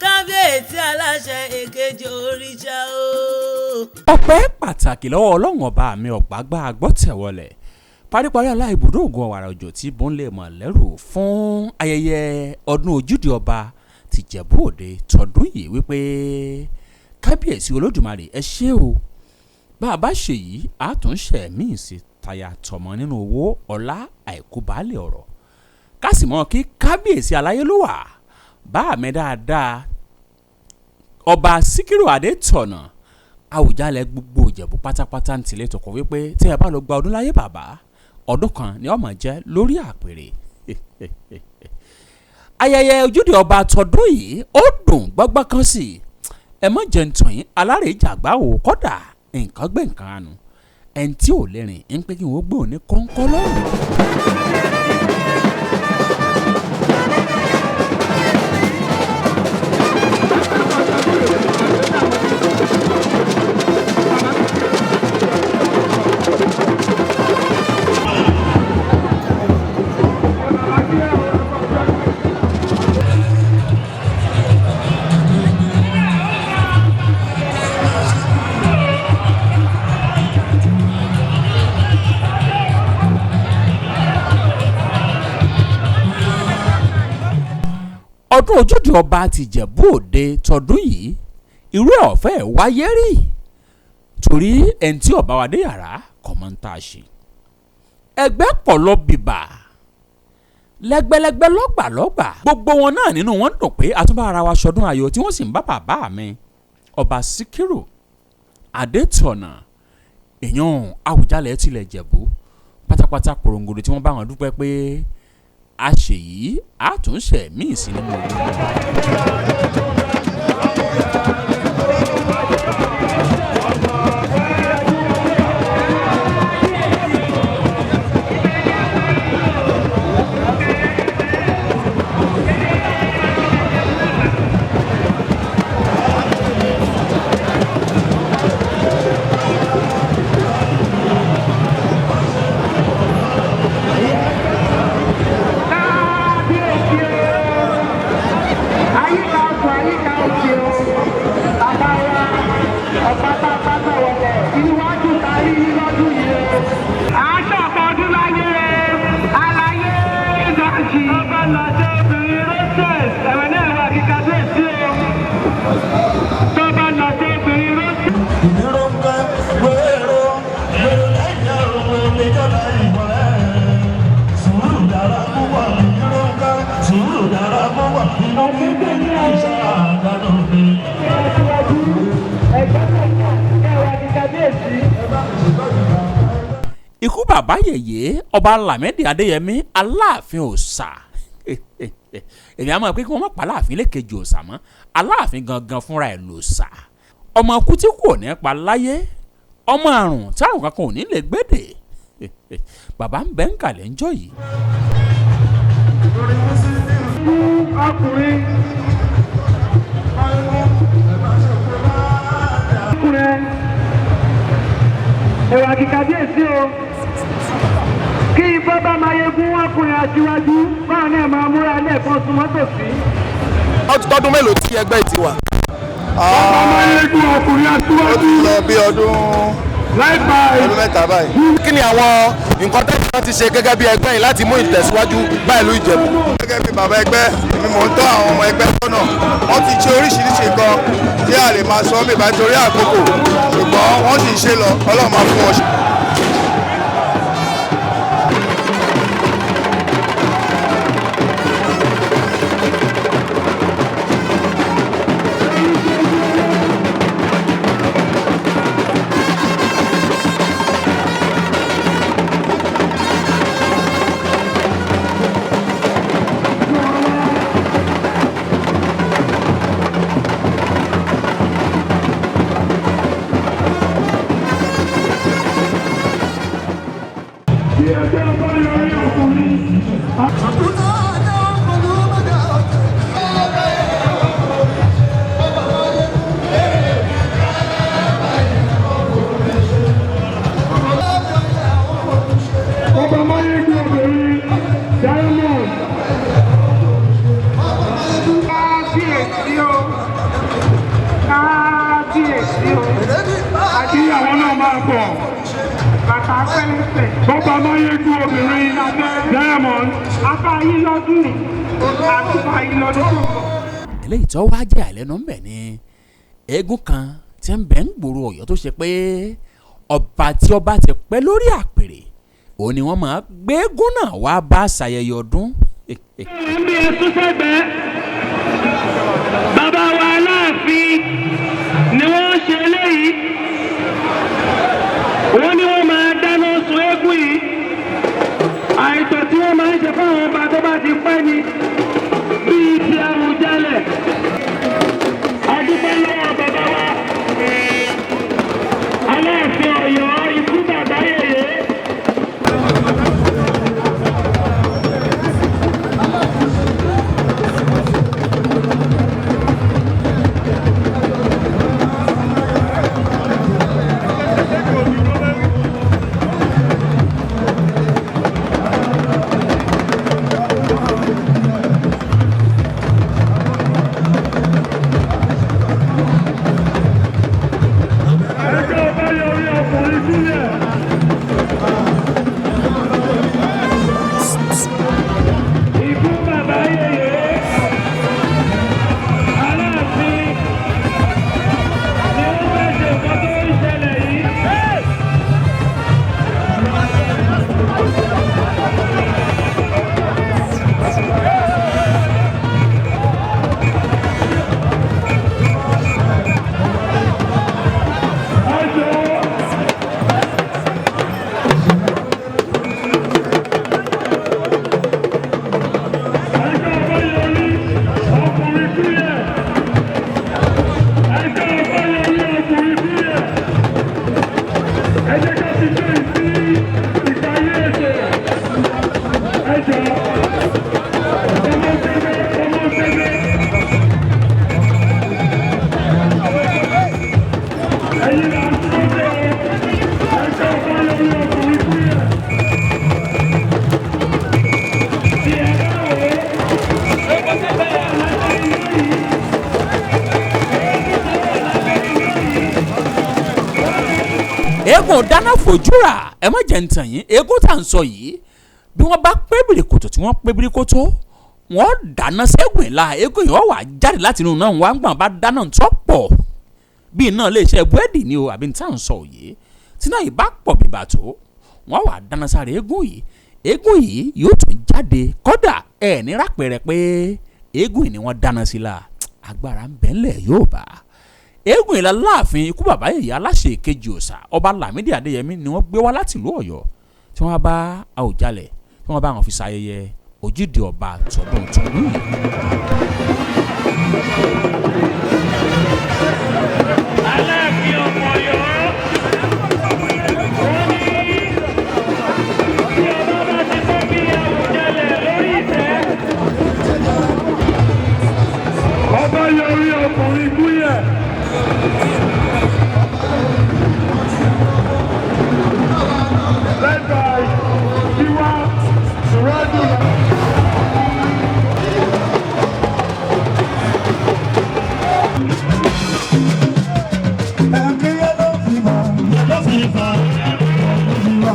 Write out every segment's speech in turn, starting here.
Kábíyèsí aláṣẹ èkejì òrìṣà o. Ọpẹ́ pàtàkì lọ́wọ́ Ọlọ́run ọba mi ọ̀gbágbá agbọ́tẹ̀wọlẹ̀ paríparí ọlá ibùdó ògùn ọ̀wàrà òjò tí bóńlé mọ̀ lẹ́rù fún ayẹyẹ ọdún ojúde ọba tìjẹ̀bú òde tọdún yìí wípé kábíyèsí olódùmarè ẹ ṣé o. Bá a bá ṣe yìí, àtúnṣe míì sí taya tọmọ nínú owó ọlá àìkú baálé ọ̀rọ̀ kásìmọ́ kí kábíyèsí aláyélúwà bá mi dáadáa ọba Síkírù Adétọ̀nà Àwùjalẹ̀ gbogbo Ìjẹ̀bú pátápátá ń tilẹ̀ tọkọ wípé tí ẹ bá lọ gba ọdún láyé bàbá, ọdún kan ni ọmọ jẹ́ lórí àpèrè. Ayẹyẹ ojúde ọba tọdún yìí ó dùn gbọ́gbọ́n kan sí i. Ẹ mọ̀ jẹ́ ntàn yín alárè jàgbá o, kọ́dà nǹkan gbé nǹkan àánú ẹni tí ò lè rìn ń pé kí wọ́n gbé òní kọ́ńkọ́ lọ́rùn. Ọdún ojúde ọba tìjẹ̀bú òde tọdún yìí, irú ẹ̀ ọ̀fẹ́ wáyé rí torí ẹni tí ọba wa dé yàrá kò mọ̀ ń tà ṣe. Ẹgbẹ́ pọ̀ lọ bìbà lẹ́gbẹ́lẹ́gbẹ́ lọ́gbàlọ́gbà, gbogbo wọn náà nínú wọn dùn pé àtúbà ara wa ṣọdún ayọ̀ tí wọ́n sì ń bá bàbá mi ọba Síkírù Adétọ̀nà èèyàn Àwùjalẹ̀ tilẹ̀ Jẹ̀bú pátápátá porongodo tí wọ́n bá wọn dúpẹ́ pé a ṣèyí àtúnṣe míì sí nínú ogun. Àyíká ọkọ̀ àyíká òkè o, bàbá wa ọ̀pá pápá wọlé iwájú tarí lọ́dún yìí o. Aṣọ ọ̀pọ̀ ọdún láyé aláyé ìdajì. Ọba lọ́jọ́ obìnrin Roses ẹ̀wẹ̀ náà wà kíkà tó èsì o. Tọ́ba lọ́jọ́ obìnrin Roses. Ìdúrókẹ́ wéró wéró lẹ́yìn òun níjọba ìwọ̀ ẹ̀. Sùúrù dára púpọ̀ ìdúrókẹ́, sùúrù dára púpọ̀ inú bíbí iṣẹ́ àdánù mi. Ikú bàbá yèyé ọba Lámídì Adéyẹmí aláàfin òòṣà, èmi àmọ́ pé kí wọ́n má pa aláàfin lẹ́kejì òòṣà mọ́, aláàfin gangan fúnra ẹ̀ lòòṣà, ọmọ ikú tí kò ní pa láyé, ọmọ àrùn táwọn kankan ò ní lè gbédè, bàbá ń bẹ́ ń kàlẹ̀ ń jọ yìí. Ọkùnrin ọkùnrin ẹwà kíkà díẹ̀ sí o, kí ibọ́ bá máa yegun ọkùnrin aṣíwájú báwọn náà máa múra lẹ́ẹ̀kan súnmọ́ tòsí. Ó ti tọ́dún mélòó tí ẹgbẹ́ yìí ti wà? Bàbá máa yegun ọkùnrin Ó aṣíwájú ti lọ bí ọdún láìpa ọdún 3 báyìí. Kí ni àwọn nǹkan tẹ́lẹ̀ ti ṣe gẹ́gẹ́ bí ẹgbẹ́ yìí láti mú ìtẹ̀síwájú bá ìlú Ìjẹ̀bú? Gẹ́gẹ́ bí bàbá ẹgbẹ́, èmi mò ń tọ́ àwọn ọmọ ẹgbẹ́ sọ́nà. Wọ́n ti ṣe oríṣiríṣi nǹkan tí a lè máa sọ mí bá torí àkókò, ṣùgbọ́n wọ́n sì ń ṣe lọ. Ọlọ́run máa fún wọn ṣe. Kábíyèsí o. Kí àwọn náà máa bọ̀. Bàtà pẹ́lẹ́sẹ̀. Bọ́ba Máyégún obìnrin Diamond. Afá yín lọ́dún yìí. Àtúfà yín lọ́dún tó ń bọ̀. Eléyìí tó wá jẹ́ àìlẹ́nu ń bẹ̀ ni eégún kan tí ń bẹ ń gbòòrò Ọ̀yọ́ tó ṣe pé ọba tí ọba ti pẹ́ lórí àpèrè òun ni wọ́n máa gbé eégún náà wá bá ṣayẹyẹ ọdún. Ń bí ẹtún sẹ́gbẹ̀ẹ́. Bàbá wa Aláàfin ni wọ́n ṣe eléyìí. Wọ́n ní wọ́n máa dáná sun eégún yìí. Àìtọ́ tí wọ́n máa ń ṣe fáwọn ọba tó bá ti pẹ́ ni bíi ti Àwùjalẹ̀. A dúpẹ́ lọ́wọ́ bàbá wa Aláàfin Ọ̀yọ́, ikú bàbá yèyé. Ẹgbẹ́ ọba yọrí ọkùnrin sílẹ̀. Ikú bàbá yèyé. Aláàfin ni wọ́n fẹ́ ṣe nǹkan tó ń ṣẹlẹ̀ yìí. Ẹ jọ̀ọ́. Ẹgbẹ́ ọba yọrí ọkùnrin sílẹ̀. Ẹgbẹ́ ọba yọrí ọkùnrin sílẹ̀. Ẹ jẹ́ ká fi jẹ́ ìsí ìparí ètò. Ẹ jọ̀ọ́. Ọmọ sẹ́gbẹ́, ọmọ sẹ́gbẹ́. Ẹ̀yin là ń dúró dé o. Ẹgbẹ́ ọba yọrí ọkùnrin sílẹ̀. Tí ẹ bá wò ó, ó ti bẹ̀rẹ̀ lábẹ́ iná yìí. Eégún dáná fojúra, ẹ má jẹ́ ń tàn yín. Eégún tá à ń sọ yìí, bí wọ́n bá pé bìrìkòtò tí wọ́n pé bìrìkòtò, wọ́n dáná sẹ́gun ìlà eégún yìí, wọ́n wà jáde láti inú náà, wọ́n á gbọ̀n bá dáná tó pọ̀ bí iná lè ṣe búrẹ́dì ni o àbí tá à ń sọ yìí, tí náà yìí bá pọ̀ bìbà tó, wọ́n wà dáná sáré eégún yìí, eégún yìí yóò tún jáde. Kódà ẹ̀ ní rápẹ̀rẹ̀ pé eégún yìí ni wọ́n dáná sí la. Agbára ń bẹ́ńlẹ̀ yóò bá eégún ìlà láàfin. Ikú bàbá yèyé aláṣẹ ìkejì òòṣà, Ọba Lámídì Adéyẹmí ni wọ́n gbé wá láti ìlú Ọ̀yọ́ tí wọ́n bá Àwùjalẹ̀ tí wọ́n bá wọn fi ṣayẹyẹ ojúde ọba tọdún tọdún yìí. Aláàfin ọmọ Ọ̀yọ́. Wọ́n ní tí ọba bá ti pẹ́ bí Àwùjalẹ̀ lórí ìtẹ́. Ọba yọrí ọkùnrin kúyẹ̀. Led by Tiwa Suraju. Ẹ̀kí yẹ́lò fìfà, yẹ́lò fìfà, yẹ́lò fìfà.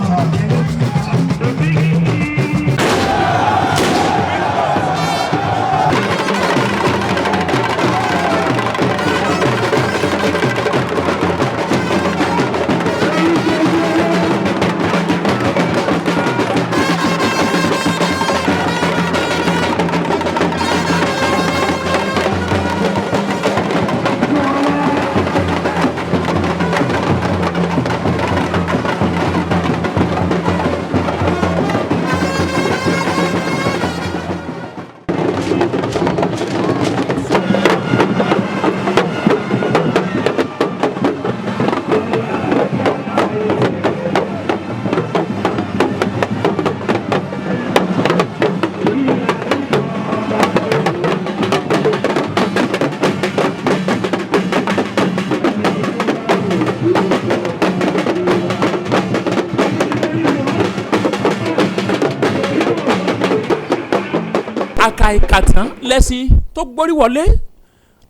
Àkàìkàtàn lẹ́sìn tó gbórí wọlé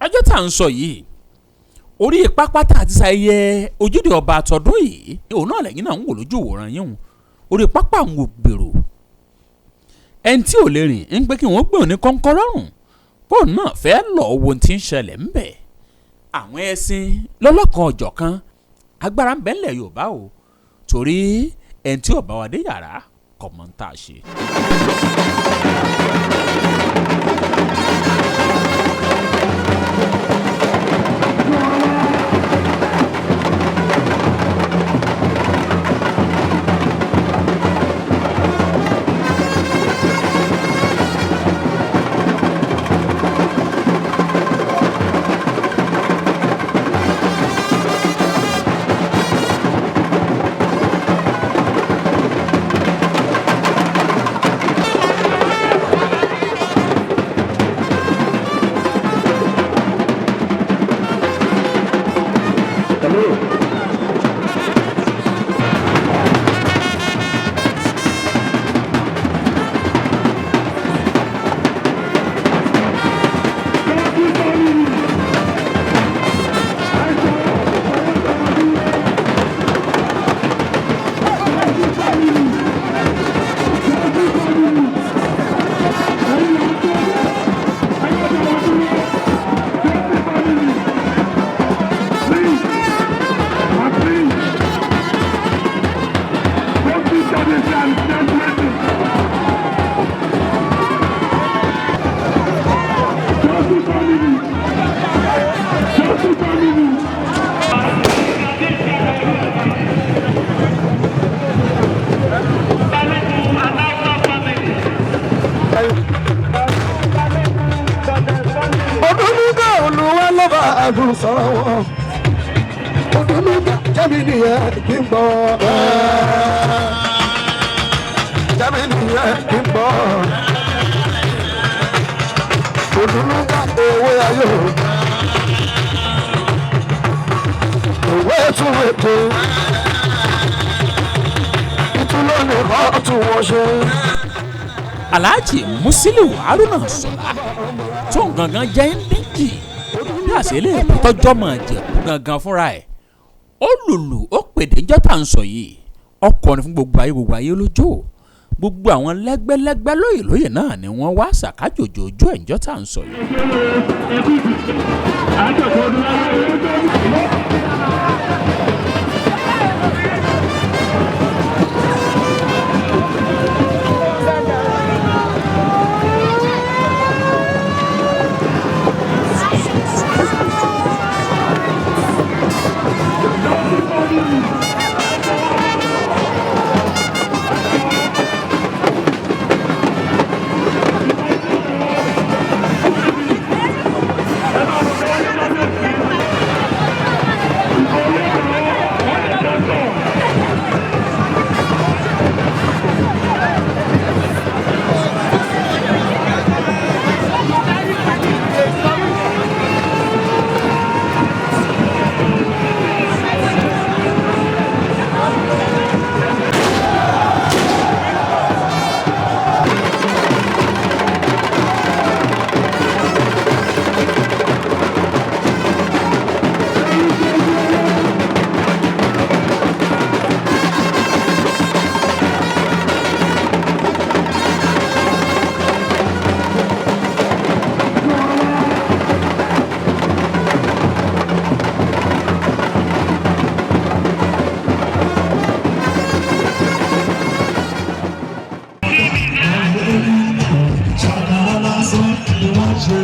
Ọjọ́ tá à ń sọ yìí, orí pápá tá a ti ṣayẹyẹ ojúde ọba àtọ̀dún yìí, òun náà lẹ́yìn náà ń wò lójú ìwòran yín hùn. Orí pápá ń wò gbèrò, ẹni tí ò lè rìn ń pé kí wọ́n gbé òní kọ́ńkọ́ lọ́rùn, kóun náà fẹ́ lọ wo ohun tí ń ṣẹlẹ̀ ń bẹ̀. Àwọn ẹṣin lọ́lọ́kan ọ̀jọ̀kan, agbára ń bẹ ńlẹ̀ Yorùbá o, torí ẹni tí ò bá wa dé yàrá kò mọ̀ ń tà ṣe. Odúnúgà olúwa ló bá àdùn sọ̀rọ̀ wọn. Odúnúgà jẹ́mi nìyẹn kí n gbọ́. Jẹ́mi nìyẹn kí n gbọ́. Odúnúgà owó ayò. Òwe tún ètò. Ìtúlọ́nì kọ́ tún wọ́n ṣe. Alhaji Musiliu Haruna Sọlá tó ń gangan jẹ́ ndíjì bí àṣẹlẹ̀ tọ́jọ́ mọ̀ jẹ̀kú gangan fúnra ẹ̀, ó lùlù ó pèdè ńjọ́ tá à ń sọ yìí, ọkọrin fún gbogbo ayé, gbogbo ayé lójó, gbogbo àwọn lẹ́gbẹ́lẹ́gbẹ́ lóyè lóyè náà ni wọ́n wá ṣàkájòjò ojú ẹ̀ ńjọ́ tá à ń sọ yìí. Ṣàkàrà lásán ni wọ́n ṣe.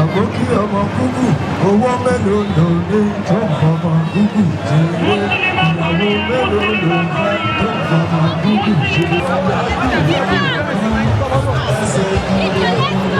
Àbókí ọmọ kúkú owó mélòó ní tó ń fọmọ gúgù ṣeré? Ìyàwó mélòó ló fẹ́ tó ń fọmọ gúgù ṣeré? Ẹsẹ̀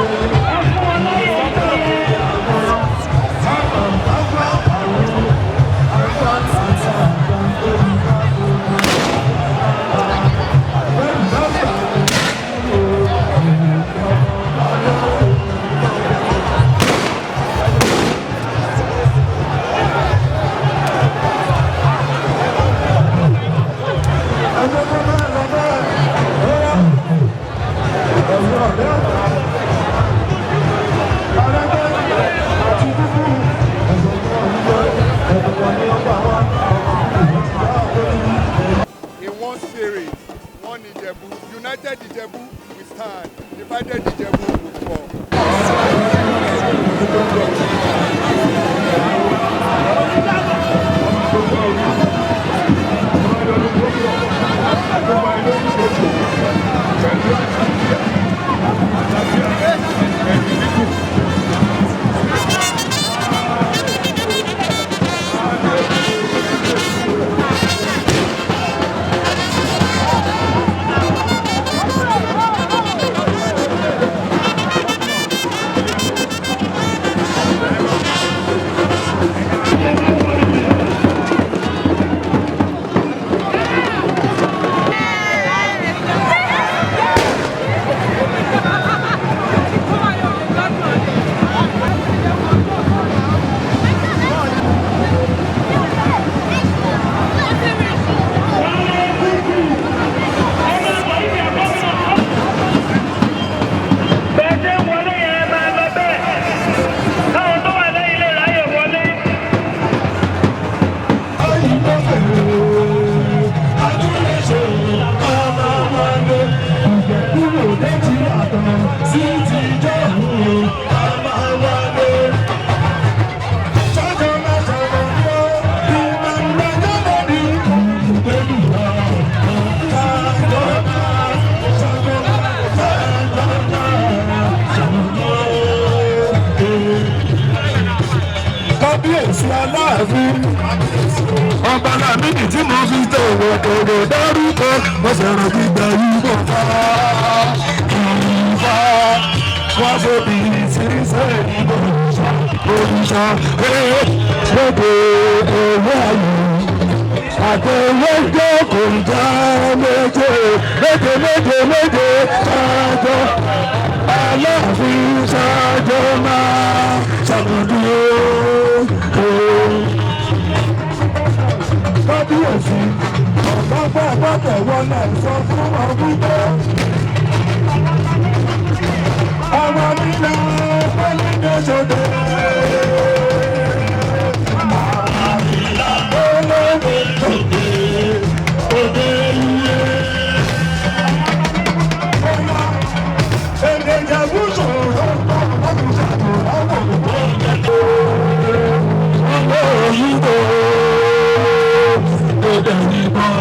In one spirit, one Ijebu, united Ijebu, we stand, divided Ijebu, we fall. Bẹ́ẹ̀ ṣe ń wọlé yẹn ẹ máa lọ bẹ́ẹ̀. Káwọn tó wà lẹ́yìn lè ráyè wọlé. Kábíyèsí aláàfin ọba lámìnì tí mo fi tẹ ìwọ kòrò dárúkọ wọn fẹ́ràn gbígbà yíbọn fà ìfà wọn fòbí sísẹ ìbọn òrìṣà lóde owó ayé àtẹwéjọ kò já méje méje méje méje ṣáájọ aláàfin ṣáájọ máa ṣàmùdúró. Kábíyèsí ọ̀gá bá bàtẹ̀ wọlé sọ fún wọn wípé ọmọ mi lọ pẹ́lú ṣòdè. Èdè Ìjẹ̀bú sọ̀rọ̀ ọ̀pọ̀ òyìnbó èdè ìbọn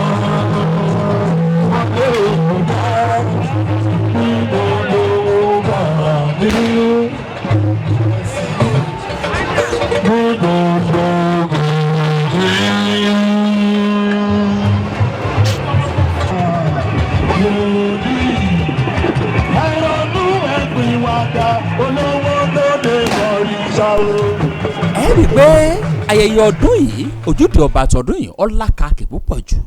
wọlé òkúta níbo ló wà ní. Níbo ló wà ní. Ẹ̀rọ̀nù ẹ̀pìn wàdà olówó lóde òrìṣà o. Ẹ rí i pé ayẹyẹ ọdún yìí, ojúde ọba tọdún yìí, ọlákàkì púpọ̀ jù.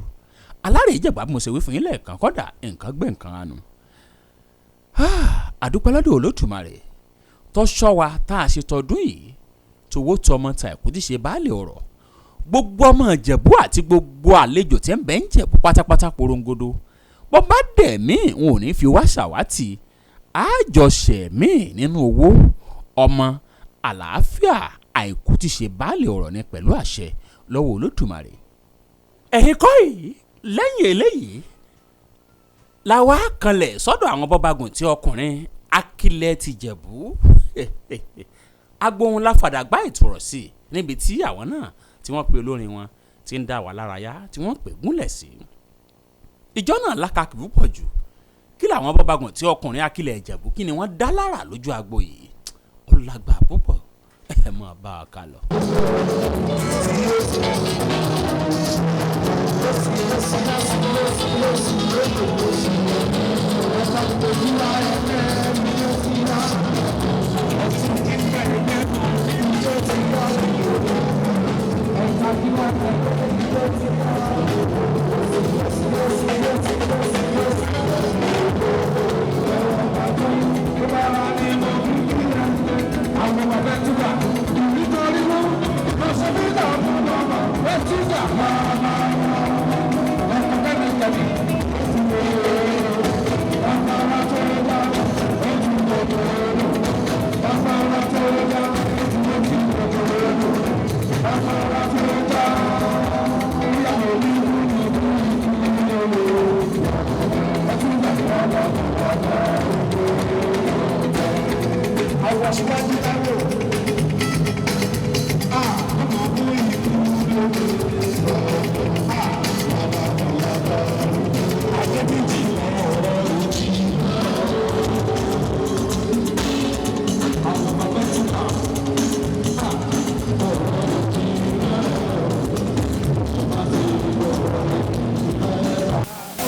Alárè Ìjẹ̀bú, mo ṣe wí fún yín lẹ́ẹ̀kan, kọ́dà nǹkan gbé nǹkan anu. Àdúpẹ́ lọ́dọ̀ Olódùmarè tó ṣọ́ wa tá a ṣe tọdún yìí tówó tọmọ ta ẹ̀kú tí ṣe baálé ọ̀rọ̀. Gbogbo ọmọ Ìjẹ̀bú àti gbogbo àlejò tí ń bẹ ń Jẹ̀bú pátápátá porongodo, bọ́ bá dẹ̀ mí n ò ní fi wá ṣàwátì. Àjọṣe mí nínú owó, ọmọ, àlàáfíà, àìkú ti ṣe baálé ọ̀rọ̀ ni pẹ̀lú àṣẹ lọ́wọ́ Olódùmarè. Ẹ̀yin kọ́ yìí, lẹ́yìn eléyìí la wá kanlẹ̀ sọ́dọ̀ àwọn bọ́bagùn tí ọkùnrin Akílẹ̀ ti Jẹ̀bú agbóhun láfàdàgbà ìtọ̀rọ̀ sí i, níbi tí àwọn náà tí wọ́n pe olórin wọn ti ń dá wà lárayá tí wọ́n pè gúnlẹ̀ sí. Ìjọ náà lákàkì púpọ̀ jù. Kí làwọn bọ́bagùn tí ọkùnrin Akílẹ̀ Ìjẹ̀bú, kí ni wọ́n dá lára lójú agbo yìí? Ó lágbàá púpọ̀. Ẹ máa bá a kà lọ.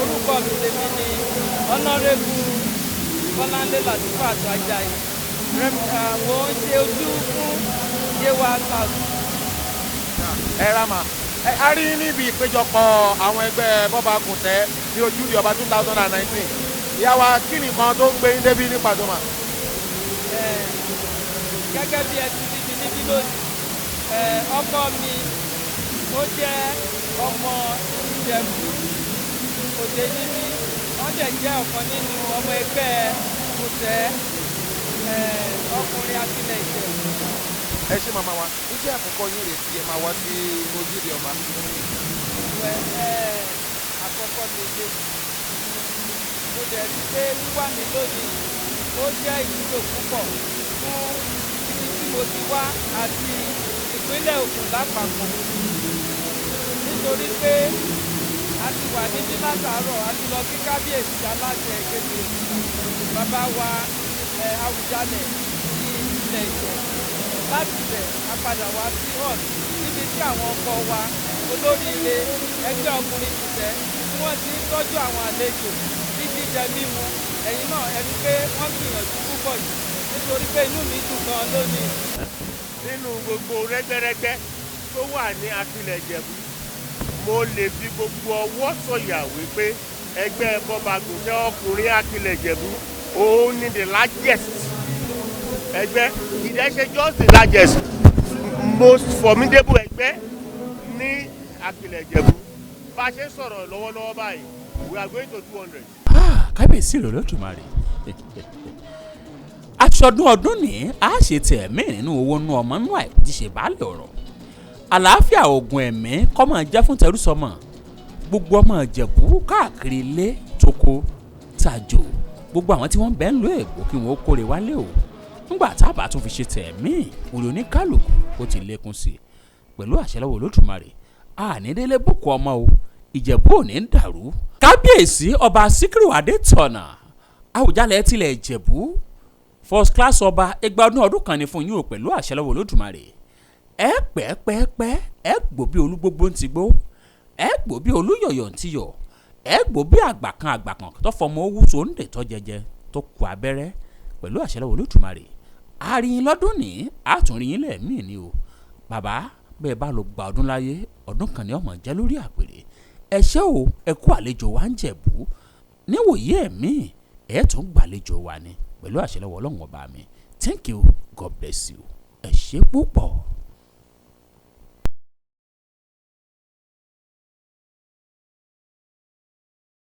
Orúkọ mi tèmi ni Honourable Bọ́láńlé Latifat Ajayi. Mo ń ṣe ojú fún Yewa South. Ẹ ra mà ẹ a rí níbi ìpéjọpọ̀ àwọn ẹgbẹ́ Bọ́ba Kùtẹ́ ní Ojúde Ọba 2019. Ìyá wa, kí ni nǹkan tó ń gbé yín débi ní pàtó mà? Gẹ́gẹ́ bí ẹ ti rí mi níbí lónìí, ọkọ mi, ó jẹ́ ọmọ Ìjẹ̀bú Òde níbí. Wọ́n dẹ̀ jẹ́ ọ̀kan nínú ọmọ ẹgbẹ́ Kùtẹ́ ọkùnrin Akílẹ̀ Ìjẹ̀bú. Ẹ ṣé, màmá wa. Iṣẹ́ àkọ́kọ́ yín rèé tí ẹ máa wá sí Ojúde Ọba? Àkọ́kọ́ mi lé, mo dẹ̀ rí i pé wíwá mi lónìí, ó jẹ́ ìwúlò púpọ̀ fún ibi tí mo ti wá àti ìpínlẹ̀ Ògùn lápapọ̀, nítorí pé a ti wà níbí látàárọ̀. A ti lọ kí kábíyèsí aláṣẹ ìkejì, bàbá wa Àwùjalẹ̀ ní ilẹ̀ Ìjẹ̀bú. Láti bẹ̀, a padà wá sí hall níbi tí àwọn ọkọ wa, olóríire ẹgbẹ́ ọkùnrin Kùtẹ́, tí wọ́n ti ń tọ́jú àwọn àlejò ní jíjẹ mímu. Ẹ̀yin náà ẹ rí pé wọ́n gbìyànjú púpọ̀ jù, nítorí pé inú mi dùn gan lónìí. Nínú gbogbo rẹ́gbẹ́rẹ́gbẹ́ tó wà ní Akilẹ̀ Ìjẹ̀bú, mo lè fi gbogbo ọwọ́ sọ̀yà wípé ẹgbẹ́ Bọ́bagùntẹ́ ọkùnrin Akilẹ̀ Ìjẹ̀bú, òun ni the largest ẹgbẹ́. Ìdẹ́ ṣe just the largest, most formidable ẹgbẹ́ ní Akilẹ̀ Ìjẹ̀bú. Bá a ṣe ń sọ̀rọ̀ lọ́wọ́lọ́wọ́ báyìí, we are going to 200. Kábíyèsí rẹ̀ Olódùmarè. Aṣọdún ọdún ní a ṣe tẹ̀mí nínú owó nú ọmọ nú àìkú ti ṣe baálé ọ̀rọ̀. Àlàáfíà, oògùn ẹ̀mí kó máa jẹ́ fún tẹrúsọmọ gbogbo ọmọ Ìjẹ̀bú káàkiri ilé tóko tàjò, gbogbo àwọn tí wọ́n bẹ́ẹ̀ ń lo ègbò, kí wọ́n ó kórè wálé o. Ńgbà tábà tún fi ṣe tẹ̀mí òrò oníkálukú, ó ti lékún sí i pẹ̀lú àṣẹ lọ́wọ́ Olódùmarè. Àní délé bùkún ọmọ o, Ìjẹ̀bú ò ní dàrú. Kábíyèsí Ọba Síkírù Adétọ̀nà, Àwùjalẹ̀ tilẹ̀ Ìjẹ̀bú, first class ọba, 200 ọdún ọdún kan ní fún yín o. Pẹ̀lú àṣẹ lọ́wọ́ Olódùmarè, ẹ pẹ́ pẹ́ pẹ́, ẹ gbó bí olúgbógbó ń ti gbó, ẹ gbó bí olúyọ̀yọ̀ ń ti yọ̀, ẹ gbó bí àgbà kan, àgbà kan tó fọmọ owó tó ń dè tó jẹjẹ tó kù abẹ́rẹ́. Pẹ̀lú àṣẹ lọ́wọ́ Olódùmarè, àárín lọ́dún ní àtúnríyìn lẹ́ẹ̀mí ni o. Bàbá, bẹ́ẹ̀ bá lọ gba ọdún láyé, ọdún kan ní ọmọ jẹ́ lórí àpèrè. Ẹ ṣé o, ẹ kú àlejò wa ń Jẹ̀bú. Níwòyí ẹ̀mí ẹ̀ tún gbàlejò wa ni pẹ̀lú àṣẹ lọ́wọ́ Ọlọ́run ọba mi. Thank you, God bless you. Ẹ ṣé púpọ̀.